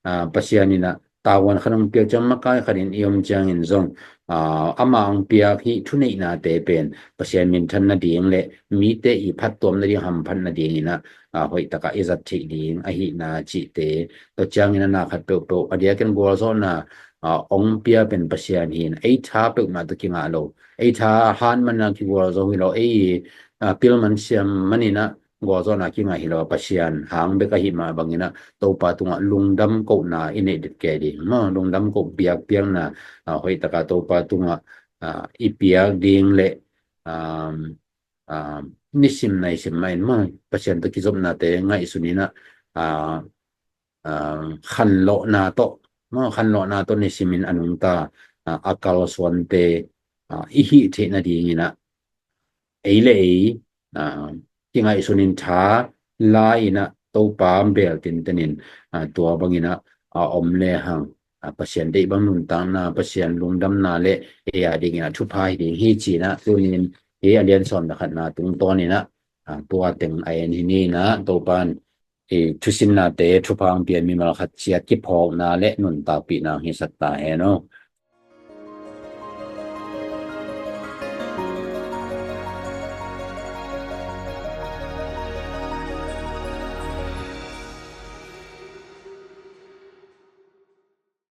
aa, Pasian in ah tavuan khat hong piak ciang makai khat in i om ciangin zong, aa, amah hong piak hih thuneihnate pen Pasian minthan nading le mite i phattuam nading, hamphat nadingin ah, aa, hoihtakah i zat theih ding ahihna cihte. Tua ciangin ah na khat peuhpeuh a diakin gualzawhna, aa, hong pia pen Pasian hi in ei tha peuhmah tawh kingah lo. Ei tha hat manin ah kigualzo hi lo, ei, aa, pil man siam manin ah gualzawhna kingah hi lo, Pasian hang bek ahi mah bangin ah Topa tungah lungdam kohna i neih det kei ding maw, lungdam koh biakpiakna, aa, hoihtaka Topa tungah, aa, i piak ding le, aa, aa, nisim naisim mah in maw, Pasian tawh kizopnate ngaihsun in ah, aa, aa, khanlawhna tawh maw, khanlawhna tawh nisimin a nungta, aa, a kalsuante, aa, i hih theih nadingin ah ei le ei, aa, kingaihsun in tha la in ah Topa beel tinten in, aa, tua bangin ah a om le hang, aa, Pasian deih bang nuntakna, Pasian lungdamna le ei a dingin ah thupha hi ding hi ci in ah tuni in hih a lian sawm le khatna tungtawn in ah, aa, tua teng a en hi ni in ah Topa in i thusinnate thupha hong pia, mimal khat ciat kiphawkna le nuntakpihna hong hisak ta hen aw.